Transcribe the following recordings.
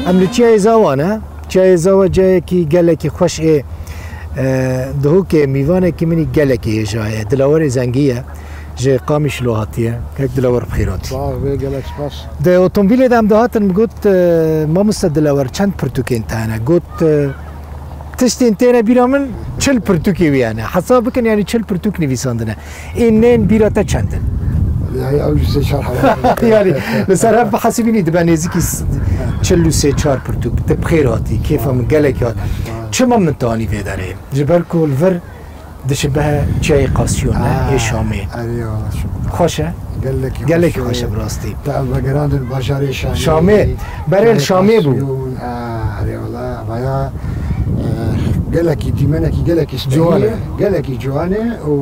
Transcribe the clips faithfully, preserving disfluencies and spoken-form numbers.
Em li Çiyayê Zawa ne. Çiyayê Zawa cayekî gelekî xweş ê. E, Duhokê mîvanekî min î gelekî hêja ye. Dilawerê Zengî ye. Ji Qamişlo hatiye. Kek Dilawer bi xêr hatî. Sax be, gelek spas. Di otomobîlê de em dihatin, min got, e, Mamoste Dilawer, çend pirtûkên te hene? Got, e, Tiştên têne bîra min, çil pirtûkê wî hene. Hesab bikin, yanî çil pirtûk nivîsandine. Ê nên bîra te çend in? Yani ew jî sê çar heywan. Yanî li ser hev bihesibînî dibe nêzîkî s-, çil û sê çar pirtûk. Tu bi xêr hatî, kêfa min gelek hat. Çima min te anî vê derê? Ji ber ku li vir dişibe çiyayê Qasûnê, ê Şamê. Erê wala. Xweş e? Gelekî Gelekî xweş e. Xweş e bi rastî. Te ev vegerandin bajarê Şamê. Şamê. Berê li Şamê bû. Qasûn, a, erê wala, vaya, e, gelekî dîmenekî gelekî spehî ye. Ciwan e. Gelekî ciwan e û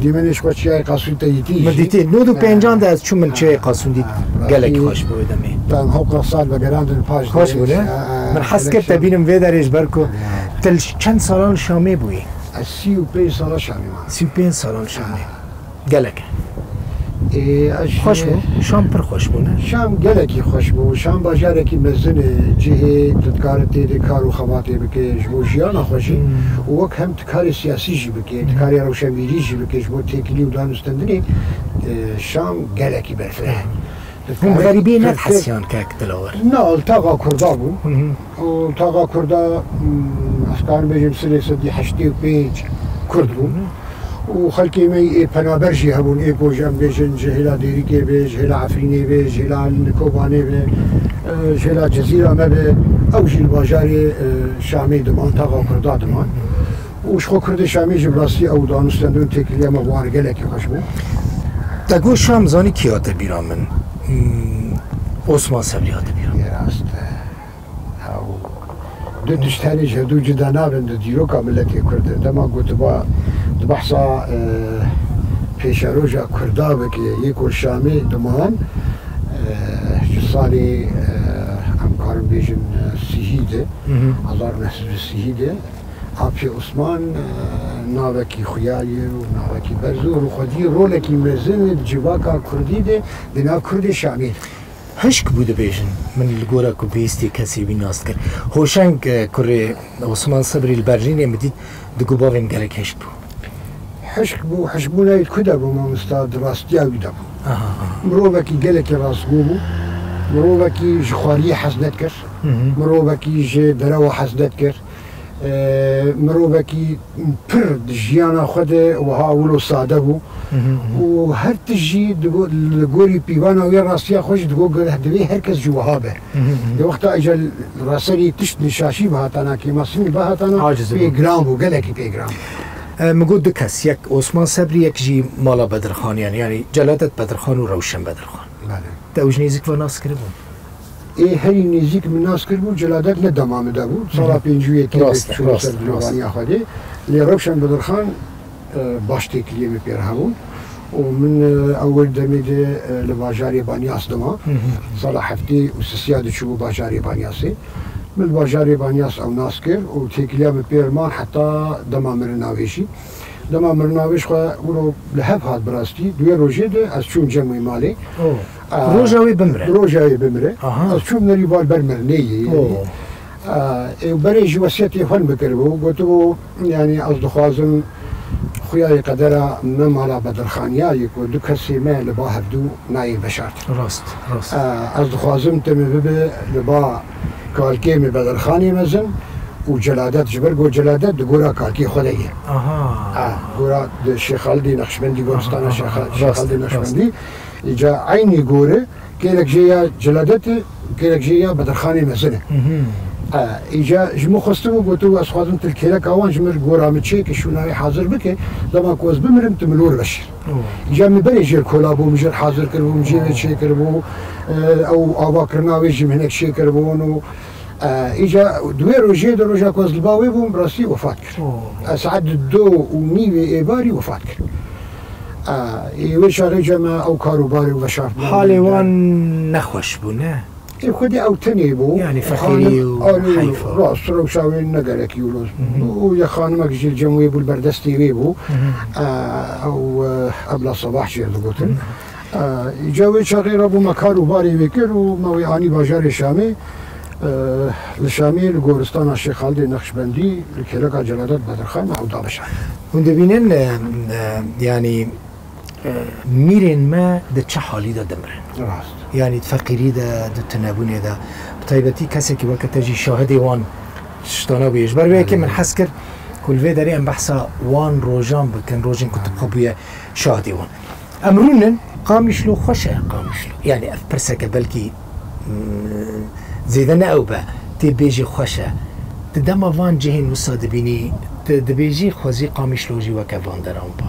dîmenê ji xwe çiyayê Qasûn te yîtî jî. Min dîtî. Nod û pêncan de ez çûm, min çiyayê Qasûn dît. Ha, gelekî xweş bû demê. Te ev hewqas sal vegerandin paş. Xweş bû ne? Min hes kir te bînim vê derê ji ber ku tu li çend salan li Şamê bûyî? Ez sî û pênc sala Şamê mam. Sî û pênc salan Şamê. Gelek. Ê, ez Xweş bû. Şam pir xweş bû, ne? Şam gelekî xweş bû. Şam bajarekî mezin e. Cihê tu dikarî tê de kar û xebatê bike. Ji bo jiyana xwe jî. Hmm. Û wek hem tu karê siyasî jî bike, tu karê rewşenbîrî jî bike, ji bo têkilî û danûstendinê, e, Şam gelekî berfireh e. Hûn xerîbiyê nedihesin kek Dilawer? Na, li taxa Kurda bû. Hı hı. Û taxa Kurda, mm, ez karim bêjim, silê sedî heştê û pênc Kurd bûn. Û xelkê me yê penaber jî hebûn, ê ku ji em bêjin, ji hêla Dêrikê be, ji hêla Efrînê be, ji hêla Kobanê be, e, ji hêla Cezîra me be, ew jî li bajarê, e, Şamê diman, taxa Kurda diman. Û ji xwe Kurdê Şamê jî bi rastî ew danûstendin û têkiliya me bi wan re gelekî xweş bû. Te got Şam, zanî kî hate bîra min? Hmm, Osman Sebrî hate bîra min. Yê rast e. Ew du tişt hene ji hevdû cuda nabin di dîroka miletê Kurd de. Dema ku tu ba-, tu behsa, e, pêşeroja Kurda bikî, yê ku li Şamê diman, e, ji salê, e, em karin bêjin, e, sîhî de, Hı hı. hezar û neh sed û sîhî de, Apê Osman, e, navekî xuya ye û navekî berz û xwedî rolekî mezin di civaka Kurdî de, di nav Kurdê Şamê de. Hişk bû dibêjin, min li gora ku bihîstî kesê wî nas dikir. Hoşeng, e, kurê Osman Sebrî li Berlînê min dît, digot bavê min gelek hişk bû. Hişk bû, hişkbûna wî di ku de bû mamosta, di rastiya wî de bû. Aha, aha. Mirovekî gelekî rastgo bû, mirovekî ji xwariyê hez nedikir, Hı hı. mirovekî ji derewa hez nedikir. E, mirovekî pir di jiyana xwe de wiha wilo sade bû Hı hı hı. û her tişt jî digo-, li gorî pîvana wê rastiya xwe jî digot, divê her kes jî wiha be. Hı hı hı. Di wexta îca raserî tişt li şaşî bihatana, kêmasîn bihatana, Aciz bû. Pê giran bû, gelekî pê giran bû. E, min got du kes, yek Osman Sebrî, yek jî mala Bedirxaniyan, yanî Celadet Bedirxan û Rewşen Bedirxan. Belê. Te ew ji nêzîk ve nas kiribûn? Ê herî nêzîk min nas kiribû, Celadet ne dema min de bû. Sala Hı hı. pêncî û yekê Rast e, çû rast ser e, rast e. Dilovanîya xwe dê. Lê Rewşen Bedirxan, e, baş têkiliyê min pê re hebûn. Û min, e, ew demê de, e, li bajarê Banyas dima. Hı hı. Sala heftê û sisiya diçûbû bajarê Banyasê. Min li bajarê Banyas ew nas kir û têkiliya min pê re man heta dema mirina wê jî. Dema mirina wê ji xwe wilo li hev hat bi rastî. Duwê rojê de ez çûm cem wê malê. Oh. Aa, Roja wê bimire. Roja wê bimire. Aha. Ez çûm nerî bar ber mirinê yê, yanî. Oh. Aa, ê, berê jî wesiyetê xwe min kiribû, gotibû, yanî, ez dixwazim xuya yê qedera me mala Bedirxaniya yê ku du kesê me li ba hevdû nayê veşartin. Rast, rast. Aa, ez dixwazim tu min bibe li ba kalkê min Bedirxanê mezin û Celadet, ji ber ku Celadet di gora kalkê xwe de ye. Aha. Aa, gora di Şêx Xalidê Nexşbendî, goristana Aha, aha, Şêx Xal-, Şêx rast, Xalidê rast. Nexşbendî. Îca eynî gor e, kêlek jê ya Celadetê, kêlek jê ya Bedirxanê mezin e. Mhm. E, îca ji min xwestibû, gotibû, ez xwazim tu li kêleka wan ji min gora min çêke, şûna wê hazir bike, dema ku ez bimirim, tu min li wir veşêr. Oh. Îca min berê jêr kola bû, min jêr hazir kiribû, min jê wê Oh. çêkiribû, e, ew avakirina wê jî min hinek çêkiribûn û, e, îca di wê rojê de, roja ku ez li ba wê bûm, bi rastî wefat kir. Oh. E, saet du û nîvê êvarî wefat kir. E, ê wê çaxê cem me ew kar û barê û veşartine Halê wan nexweş bû, ne? Ê xwedî ew tenê bû. Yani feqîrî û Xanim, arê, heyf e. Rast, rewşa wê ne gelekî wilo Mhm. bû. Û yek xanimek jî li cem wê bû, li ber destê wê bû. Mhm. E, ew, e, Ebla Sebah jê digotin. Mhm. E, îca wê çaxê re bû me kar û barê wê kir û me wê anî bajarê Şamê. Li Şamî, li goristana Şêx Xalidê Neqşbendî, li kêleka Celadet Bedirxan ew dabeşand. Hûn dibînin, e, e, yanî, e, mîrên me di çi halî de dimirin? Rast. Yanî di feqîrî de, di tunebûnê de. Bi taybetî kesekî weke te jî şahidê wan tiştana bûye. Ji ber vê yekê min hez kir ku li vê derê em behsa wan rojan bikin, rojên ku tu xwe bûye şahidê wan. Em rûnin, Qamişlo xweş e, Qamişlo. Yanî ev pirseke belkî, mm, zêde ne ew be, tê bêjî xweş e. Di dema van cihên wisa dibînî, tu dibêjî xwezî Qamişlo jî weke van deran ba.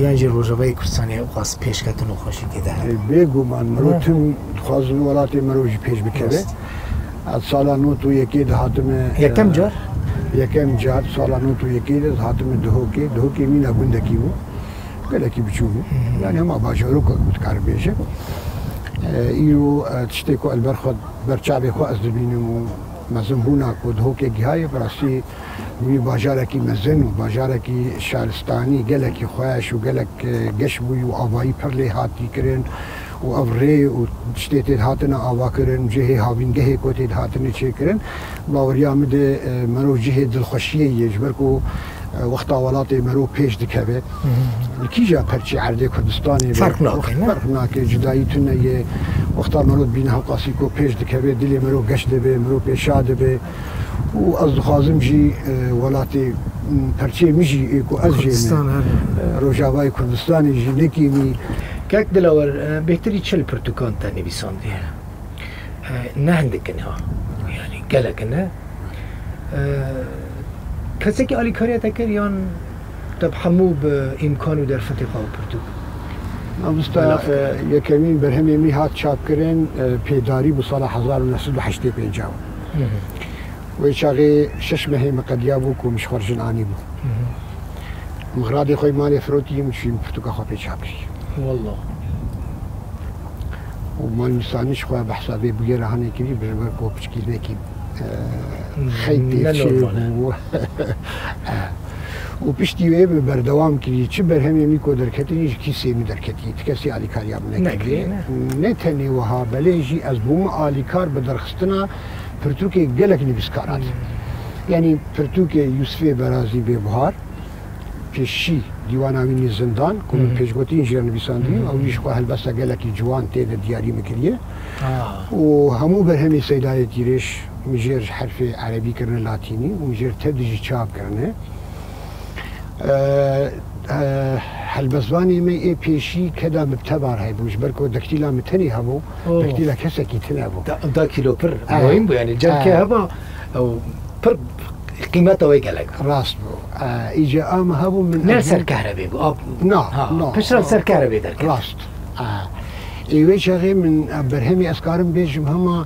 Yan jî Rojavayê Kurdistanê ew qas pêşketin û xweşî tê de hebe. Ê, bêguman, miro Ha. tim dixwazin welatê miro jî pêş bikeve. Rast. Ez sala nod û yekê dihatime, Yekem e, car? Yekem car, sala nod û yekê de dihatime Duhokê. Duhokê mîna gundekî bû. Gelekî biçûk bû. Hı hı. Yani hema bajarokek bû, dikar bêje. E, îro, e, tiştê ku ez ber xwe, ber çavê xwe ez dibînim û mezinbûna ku Duhokê gihaye, bi rastî bûye bajarekî mezin û bajarekî şaristanî, gelekî xweş û gelek, e, geş bûyî û avayî pir lê hatî kirin û ev rê û tiştê tê dihatine ava kirin, cihê havîngehê ku tê dihatine çêkirin, baweriya min de, e, mero cihê dilxweşiyê ye, ji ber ku e, wexta welatê mero pêş dikeve. Li kîja perçê erdê Kurdistanê be, Ferq nake, ne? Ferq nake, cudayî tune ye. Wexta mero dibîne hewqasî ku pêş dikeve, dilê mero geş dibe, mero pê şa dibe. Û ez dixwazim jî, e, welatê, m, perçê min jî ê ku ez jê me, Kurdistan, her e, Rojavayê Kurdistanê jî nekîmî. Kek Dilawer, e, bêhtirî çi li pirtûkan te nivîsandiye? E, ne hindik in ha. Yanî gelek in, ne? E, kesekî alîkariya te kir yan te bi hemû bi îmkan û derfetê xwe pirtûk? Mamosta, Belaf. e, yekemîn berhemê min hat çapkirin, e, pêdarî bû sala hezar û neh sed û heştê pênc. Hı hı. Wê çaxê şeş mehê min qediya bû ku min ji xwe re jin anî bû. Hı hı. Mixradê xwe malê firotî min çûyî min pirtûka xwe pê çap kirî. Wallah. Û malnûsanî ji xwe behsa vê bûyera hanê kirî, bi ber ku piçkî nekî, e, Hmm, xeytê ne çê normal e. bû. Û piştî wê min berdewam kirî. Çi berhemê min ku derketinî ji kîsê min derketî. Ti kesî alîkariya min nekiriye. Nekiriye, ne? Ne tenê wiha, belê jî ez bûm alîkar bi derxistina pirtûkê gelek nivîskaran. Hmm. Yanî pirtûkê Yûsifê Berazî Bêbuhar, pêşî dîwana wî nî Zindan, ku min Hı hı. pêşgotîn jê re nivîsandî, Hı hı. ew jî ji xwe helbesta gelekî ciwan tê de diyarî min kiriye. Ah. Û hemû berhemê Seydayê Tîrêş min jê re ji herfê erebî kirine latînî û min jê re tev de jî çap kirine. E, e, helbestvanê me ê pêşî keda min bi tevar hebû, ji ber ku dektîla min tenê hebû, Oh. dektîla kesekî tune bû. Da, da kîlo pir Eh. muhîm bû, yani cem Eh. ke heba, ew pir qîmeta wê gelek bû. Rast bû. E, îca a min hebû min Ne ez ser kehrebe bû. Ab-, Na, ha, na, piştre na. ser kehrebe derket. Rast. E, ê wê çaxê min, e, berhemê ez karim bêjim hema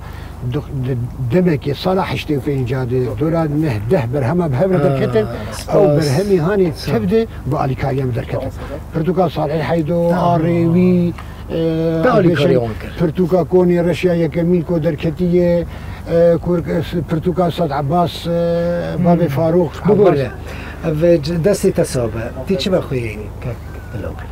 du-, di demekê sala heştê û pênc de, dora neh deh berhema bi hev re Ha, derketin. spas. Ew berhemê hanê Sağ ol. tev de bi alîkariya min derketin. Pirtûka Salih Heydo, Tamam. Arêwî, e, Te alîkariya wan kir. pirtûka Konê Reşya yekemîn ku derketiye, e, kur-, pirtûka Sad Abbas, e, Bavê Hmm. Farûq Bibore. Abbas. Ev c-, destê te sabe. Tî çi vexweyî kek Dilawer?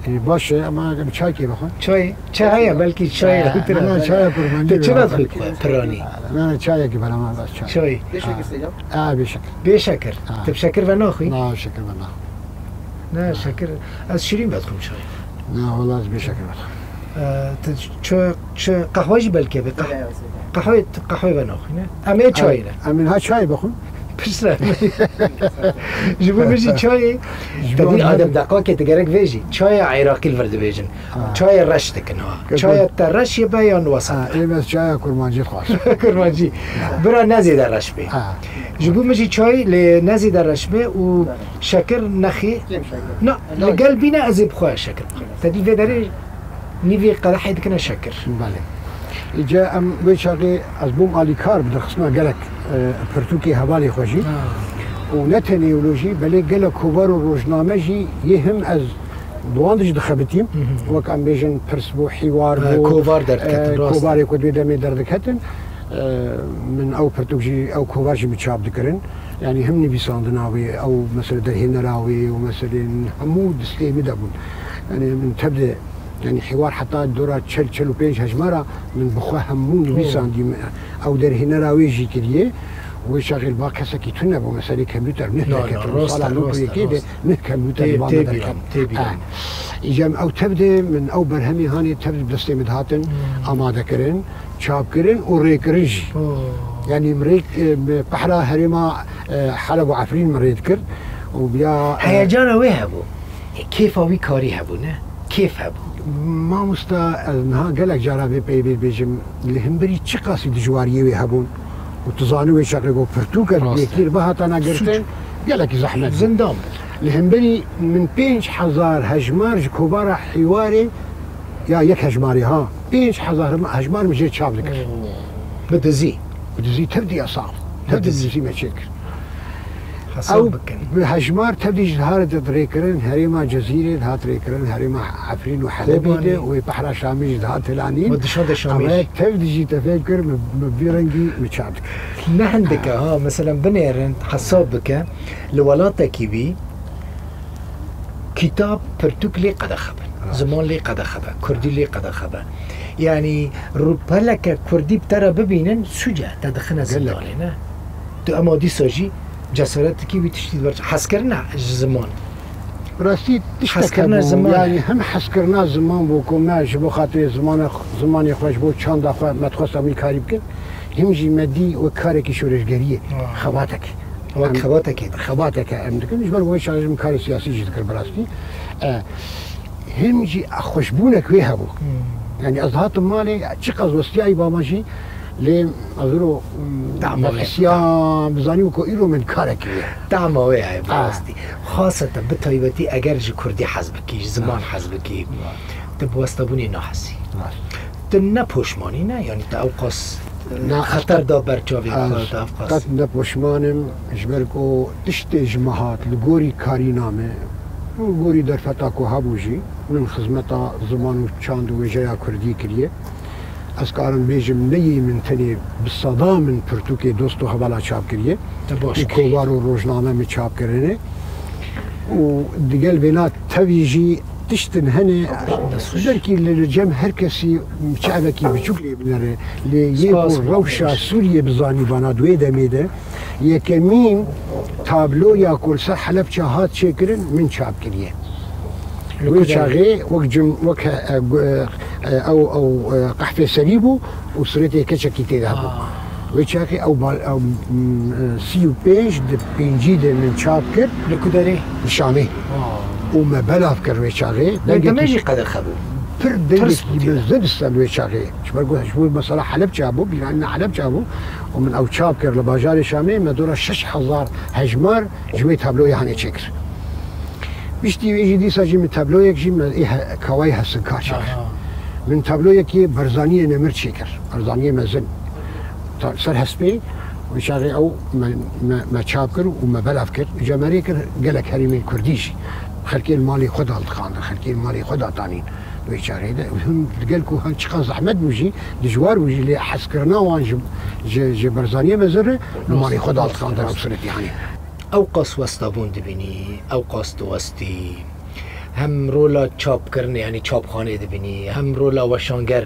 E, baş e, ama em çayekê vexwin. Çay, çay heye, belkî çay E, hûtir ne, e. ne, çaya kurbancî Te çi vexwin. vexwî piranî? Ne, ne, çayekê bela me bas çay. Çay. Bê şekir seyda? Ha, bê şekir. Bê şekir. Ha. Te bi şekir ve naxwî? Na, şekir ve naxwî. Ne, şekir. Ez şirîn vedixwim çay. Ne, wala ez bê şekir vedixwim. E, te çi, çi qehwe jî belkî be? Qeh-, Belê, evet. qehwe, qehwe ve naxwî, ne? Em ê çayê ne? Em ê ha çayê bixwin. Piştre. Ji bo min jî çayê, Ji te bo dî min adem deqakê te gerek vê jî. Çaya Iraqî li vir dibêjin. Ha. Çaya reş dikin ha. Ke Çaya te reş yê be yan wesat? Ha, ê me çaya kurmancî xwar. Kurmancî. Bira ne zêde reş bê. Ha. Ji bo min jî çayê lê ne zêde reş bê û şekir nexê. Kêm şekir. Na, Helal. li gel bîne ez ê bi xwe şekir bixwim. Te dî vê derê nîvê qedehê dikine şekir. Belê. Îca em wê çaxê ez bûm alîkar bi derxistina gelek, e, pirtûkê hevalê xwe jî. Ha. Û ne tenê wilo jî, belê gelek kovar û rojname jî yê him ez bi wan de jî dixebitîm. Hı hı. Wek em bêjin pirs bû, hîwar E, bû, kovar derdiketin, e, rast e. kovarê ku dê demê derdiketin. E, min ew pirtûk jî, ew kovar jî min çap dikirin. Yanî him nivîsandina wê, ew mesele derhênera wê û meselên hemû destê min de bûn. Yanî min tev de Yanî hêwar heta dora çel, çel û pênc hejmara min bi xwe hemû nivîsandî. Ew derhênera wê jî kiriye. Wê çaxê li ba kesekî tune bû, meselê kompûter nih derket. Sala nod û yekê de nih kompûter li ba me derket. Îca min ew tev de min ew berhemê hanê tev bi destê min dihatin amade kirin, çap kirin û rê kirin jî. Yanî min rê, e, pehra herêma, e, Heleb û Efrîn min rê dikir û ya, e, Heyecana wê hebû. Kêfa wî karî hebû, ne? Kêf hebû. Mamosta, ez niha gelek cara vê peyvê dibêjim, li hemberî çiqasî dijwariyê wê hebûn û tu zanî wê çaxê ku pirtûke bi yekî re bihatana girtin, gelekî zehmet bû. Zindan bû. Li hemberî min pênc hezar hejmar ji kovara Hêwarê, ya yek hejmarê ha, pênc hezar hejmar min jê çap dikir. Bi dizî. Bi dizî, tev dî yasal. Tev dî dizî me çêkir. Hesab bikin. Ew bi hejmar tev dî ji dihat rêkirin, herêma Cezîrê dihat rêkirin, herêma Efrîn û Helebê de, Kobanê. Wê pehra Şamê jî dihat hilanîn. Û dişa de Şamê. Ama jî. Tev dî jî te fêm kir, min, min vî rengî min çap dikir. Ne hindike ha, mesela binêrin, hesab bike, li welatekî bî, kitab, pirtûk lê qedexe bin. Ziman lê qedexe be, kurdî lê qedexe be. Yanî rûpeleke kurdî bi te re bibînin, sûc e, te dixine zindanê, ne? Tu ema dîsa jî cesaret dikî wî tiştî di ber hezkirina ji ziman. Rastî tiştek hebû, yanî hem hezkirina ziman bû ku me ji bo xatirê zimana, zimanê xwe, ji bo çanda xwe me dixwest em wî karî bikin, hem jî me dî wek karekî şoreşgeriyê, xebatek. Wek xebatekê. Xebateke em dikin, ji ber wê şaş min karê siyasî jî dikir bi rastî. E, hem jî xweşbûnek wê hebû. Yanî ez dihatim malê, çiqas westiyayî bama jî, lê ez îro, mm, Tahma wê. Hisiya bizanî ku îro min karekî ye. Tahma wê heye bi rastî. Xaseten bi taybetî eger ji kurdî hez bikî, ji ziman hez bikî, tu bi westabûnê nahesî. Tu ne poşmanî ne, yanî tu ew qas, e, xeter da ber çavê xwe, tu ew qas. Qet ne poşman im, ji ber ku tiştê ji me hat, li gorî karîna me, li gorî derfeta ku hebû jî, min xizmeta ziman û çand û wêjeya kurdî kiriye. Ez karim bêjim, ne yê min tenê bi seda min pirtûkê dost û hevala çap kiriye. Te baş kiriye. Û kovar û rojname min çap kirine. Û digel vêna tevî jî tiştin hene, belkî li, li cem her kesî çavekî biçûk lê binere. Lê yê ku rewşa Sûriyê bizanî bana di wê demê de, yekemîn tabloya ku li ser Helebça hat çêkirin, min çap kiriye. Wê çaxê wek cim-, wek, e, gu-, e, e, ew, ew, e, qehfê serî bû û suretê keçekî tê de hebû. Wê çaxê ew ba-, ew, m, e, sî û pênc di pêncî de min çap kir. Li ku derê? Li Şamê. Û me belav kir wê çaxê. Dengekî jî qedexe bû. Pir dengekî mezin dîsa wê çaxê. Ji ber ku ji bo mesela Helebça bû, bîranîna Helebça bû û min ew çap kir li bajarê Şamê, me dora şeş hezar hejmar ji wê tabloyê hanê çêkir. Piştî wê jî dîsa jî min tabloyek jî me ê he-, kawayê Hesinkar çêkir. Min tabloyekê Barzaniyê Nemir çêkir. Barzaniyê mezin. Ta-, ser hespê, wê çaxê ew me, me, me çap kir û me belav kir. Îca me rê kir gelek herêmên kurdî jî. Xelkê li malê xwe da dixandin, xelkê li malê xwe da tanîn. Wê çaxê de him digel ku han çiqas zehmet bû jî, dijwar bû jî, lê hezkirina wan ji, ji, ji Barzaniyê mezin re li malê xwe da dixandin ew suretî hanê. Ew qas westabûn dibînî, ew qas diwestî. Hem rola çapkirinê, yanî çapxanê dibînî, hem rola weşanger,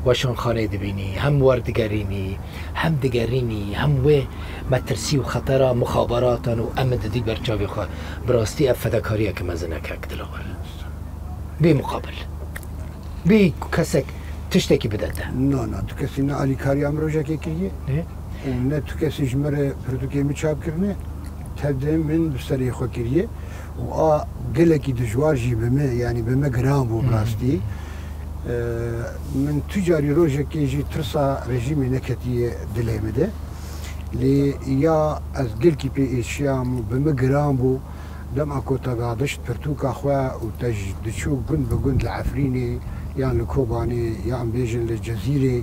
weşanxanê dibînî, hem werdigerînî, hem digerînî, hem wê metirsî û xetera mixaberatan û em didî ber çavê xwe. Bi rastî ev fedekariyeke mezin e kek Dilawar. Bê muqabil. Bê kesek tiştekî bide te. Na, na, tu kesî ne alîkariya min rojekê kiriye. Ê? Û ne tu kesî ji min re pirtûkê min çap kirine. Tev de min bi serê xwe kiriye. Û a gelekî dijwar jî bi min, yanî bi min giran bû bi rastî. Ee, min tu carî rojekê jî tirsa rejîmê neketiye dilê min de. Lê ya ez gelkî pê êşiyam û bi min giran bû. Dema ku te dadişt pirtûka xwe û te ji diçû gund bi gund li Efrînê yan li Kobanê yan bêjin li Cezîrê,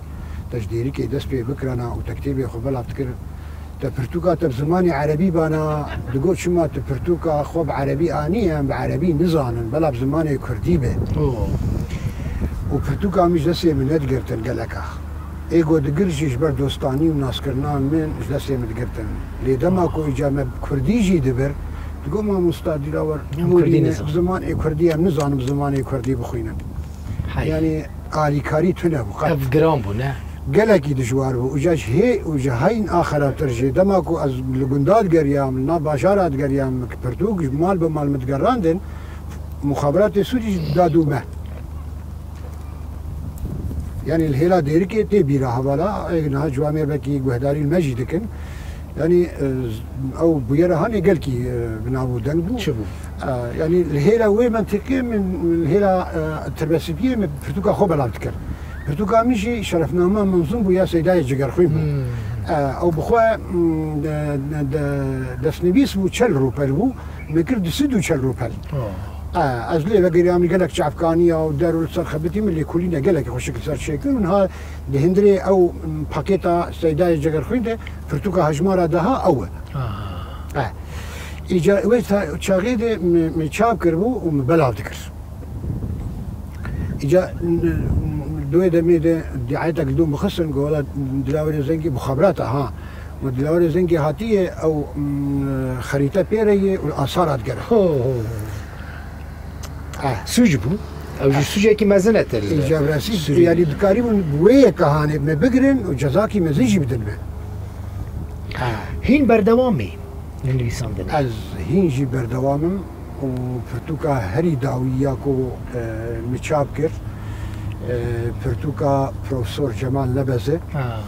te ji Dêrikê dest pê bikirana û te kitêbê xwe belav dikir, te pirtûka te bi zimanê erebî bana, digot, çima tu pirtûka xwe bi erebî anî, em bi erebî nizanin, belav zimanê kurdî be. Û pirtûka min ji destê min nedigirtin geleka. Ê ku digir jî ji ber dostanî û naskirina min ji destê min digirtin. Lê dema ku îca me kurdî jî dibir, digot, mamosta Dîlawer, em kurdî nizanin. Zimanê kurdî em nizanin bi zimanê kurdî bixwînin. Hey. Yanî alîkarî tune bû qet. Ev giran bû, ne? Gelekî dijwar bû. Û ca ji hê û ji heyn a xerabtir jî. Dema ku ez li gunda digeriyam, li nav bajara digeriyam, pirtûk ji mal bi mal min digerandin, muxaberatê Sûrî jî dadû me. Yanî li hêla Dêrikê tê bîra hevala, ê niha ciwamê belkî guhdarî li me jî dikin. Yanî, e, ew bûyera hanê gelkî, e, bi nav û deng bû. Çi bû? E, yanî li hêla wê mentiqê min, li hêla, e, tirbesîtiyê min pirtûka xwe belav dikir. Pirtûka min jî Şerefname Menzûm bû ya Seydayê Cegerxwîn bû. Hmm. E, ew bi xwe, mm, de, de, de, destnivîs bû, çel rûpel bû. Me kir du sed û çel rûpel. Oh. E, ez lê vegeriyam, gelek çavkaniya û der û li ser xebitî min lêkolîne gelekî xweşik li ser çêkir û niha di hundirê ew, m, pakêta Seydayê Cegerxwîn de pirtûka hejmara deha ew e. Aha. E. Îca wê ta-, çaxê de min, min çap kiribû û min belav dikir. Îca, n-, n-, di wê demê de diayetek li dû min xistin, got, wela Dilawerê Zengî muxaberata, ha. Û Dilawerê Zengî hatiye, ew, mm, xerîte pê re ye û asara digere. Ho, ho, ho. Eh. Sûc bû. Ew jî Eh. sûcekî mezin e te li Îca bi rastî, Sûriyê. Yanî dikarîbûn bi wê yeka hanê me bigirin û cezakî mezin jî bidin me. Eh. Hîn berdewam î li nivîsandinê? Ez hîn jî berdewam im û pirtûka herî dawî ya ku, e, min çap kir, e, pirtûka Profesor Cemal Nebez e. Ha,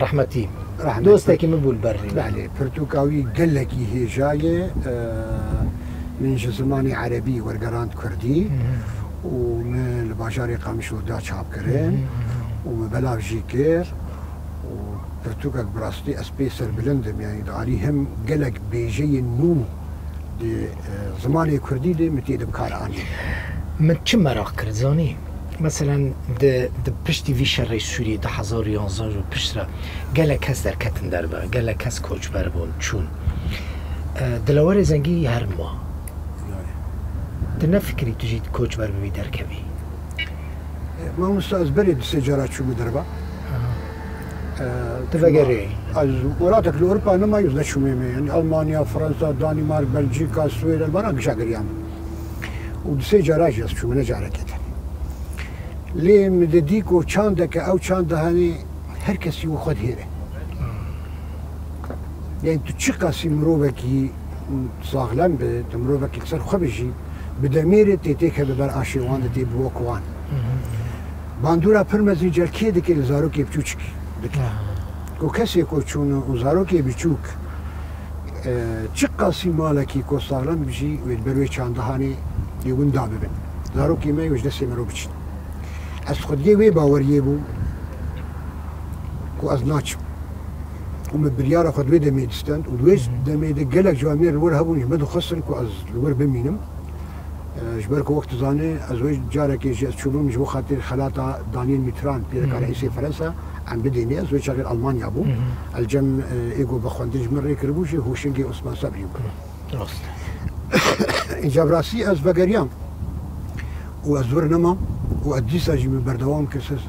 rehmetî. Rehmetî. Dostekî min bû li ber rê. Belê, pirtûka wî gelekî hêja ye. E, min ji zimanê erebî wergerand kurdî Mhm. û min li bajarê Qamişlo da çap kirin Mhm, mhm. û min belav jî kir û pirtûkek bi rastî ez pê serbilind im. Yanî di alî hem gelek bêjeyên nû di, e, zimanê kurdî de min tê de bi kar anî. Min çi meraq kir, zanî? Meselen, di, di piştî vî şerê Sûriyê du hezar û yanzdeh û piştre gelek kes derketin derve, gelek kes koçber bûn, çûn. E, Dilawerê Zengî her ma. Belê. Tu nefikirî tu jî koçber bibî derkevî? E, mamosta, ez berê du sê cara çûme derve. Aha. E, Tu vegerî? Ez welatek li Ewropa nema, ez neçûme me. Yanî Almanya, Fransa, Danîmark, Belçîka, Swêd, ez bana gişa geriyam. Û du sê cara jî ez çûme, ne carekê tenê. Lê min didî ku çandeke, ew çanda henê her kesî û xwe dihêre. Hmm. Yanî tu çiqasî mirovekî saxlem be, tu mirovekî li ser xwe bijî, bi demê re tê têkeve ber aşê wan de tê bi wek wan. Mhm. Bandora pir mezin car kê dike li zarokê biçûçik dike. Aha. Ku kesê ku çûn û zarokê biçûk, e, çiqasî malekî ku saxlem bijî, wê li ber wê çandihanê yê winda bibin. Zarokê me yê ji destê mero biçin. Ez xwediyê wê baweriyê bûm ku ez naçim. Û min biryara xwe di wê demê distend û di wê Mhm. demê de gelek ciwanê li wir hebûn ji min dixwestin ku ez li wir bimînim. E, ji ber ku wek tu zanî, ez wê carekê jî ez çûbûm ji bo xatir xelata Daniel Mitterrand, pîreka Mhm. reîsê Fransa, em bidînê, ez wê çaxê li Almanya bûm. Mhm. El cem, e, ê ku bi xwendin ji min rê kiribû jî Hûşingê Osman Sebrî bû. Rast. Îca bi rastî ez vegeriyam û ez wir nemam û ez dîsa jî min berdewam kir. Siz,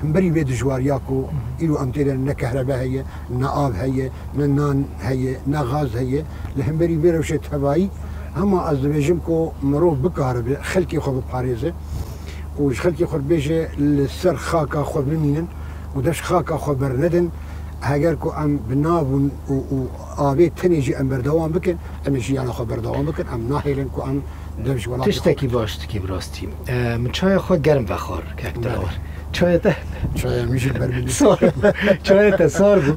himberî vê dijwariya ku Mhm. îro em tê de ne kehrebe heye, ne av heye, ne nan heye, ne gaz heye. Li hemberî vê rewşê tevayî hema ez dibêjim ku mirov bikaribe xelkê xwe biparêze û ji xelkê xwe bibêje li ser xaka xwe bimînin û dev ji xaka xwe bernedin. Heger ku em bi nav û, û, û avê tenê jî em berdewam bikin, em ê jiyana xwe berdewam bikin, em nahêlin ku em dev ji welatê xwe Tiştekî baş dikî bi rastî. E, min çaya xwe germ vexwar, kek Belê. Dilawar. Çaya te Çaya min jî ber min sar. Çaya te sar bû.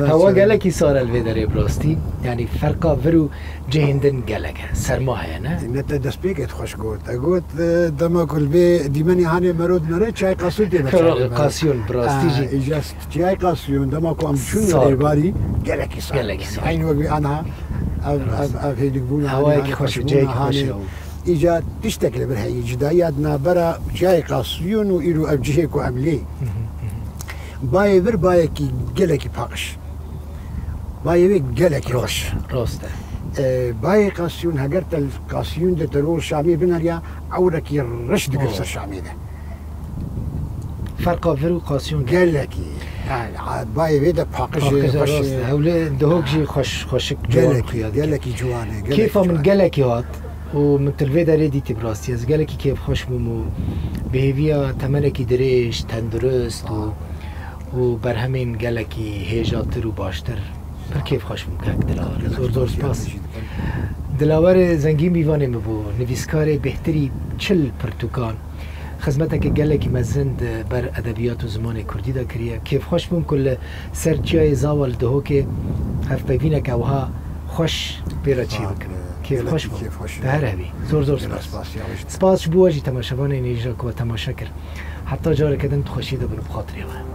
Hewa çaya. Gelekî sar e li vê derê bi rastî. Yanî ferqa vir û cihên din gelek e. Serma heye, ne? Ne te destpêkê xweş got. Te got, e, dema ku li vê dîmenê hanê mero dinere, çay qasûn tê veçarê mero. Qasûn, bi rastî jî. E, îca çay qasûn, dema ku em çûn Sar. Êvarî, gelekî sar. Gelekî sar. Eyn wek vê aniha, ev, Rast. Ev, ev hêdîkbûna Hewayekî hanê, xweş, cihekî xweş e. Îca tiştek li vir heye, cudayiya di navbera çiyayê Qasûn û îro ev cihê ku em lê. Hı hı, hı hı. Bayê vir bayekî gelekî paqij. Bayê wê gelekî Rast, xweş. Rast e. Ee, bayê Qasûn, heger te li Qasûn de te rol Şamê bineriya, ewrekî reş dikir Oh. ser Şamê de. Ferqa vir û Qasûn de. Gelekî. Yani, a, bayê wê de paqij e, Paqij e, xweş rast e. e. Hewlê dihok jî xweş, xweşik ciwan Gelekî, xuya dike. Gelekî ciwan e, gelekî Kêfa min ciwan e. Gelekî hat. Û min tu li vê derê dîtî, bi rastî ez gelekî kêfxweş bûm û bi hêviya temenekî dirêj, tendurist û, û berhemên gelekî hêjatir û baştir. Pir kêfxweş bûm kek Dilawer. Zor zor spas. Dilawer Zengîn mîvanê min bû, nivîskarê bêhtirî çil pirtûkan. Xizmeteke gelekî mezin di ber edebiyat û zimanê kurdî de kiriye. Kêfxweş bûm ku li ser çiyayê Zawa li Duhokê hevpeyvîneke wiha xweş pê re çê bikim. Kêfxweş bûm. Te her hebî. Zor zor spas. Spas ji bo we jî, temaşevanên hêja ku we temaşe kir. Heta careke din, tu xweşiyê de bin, bi xatirê we.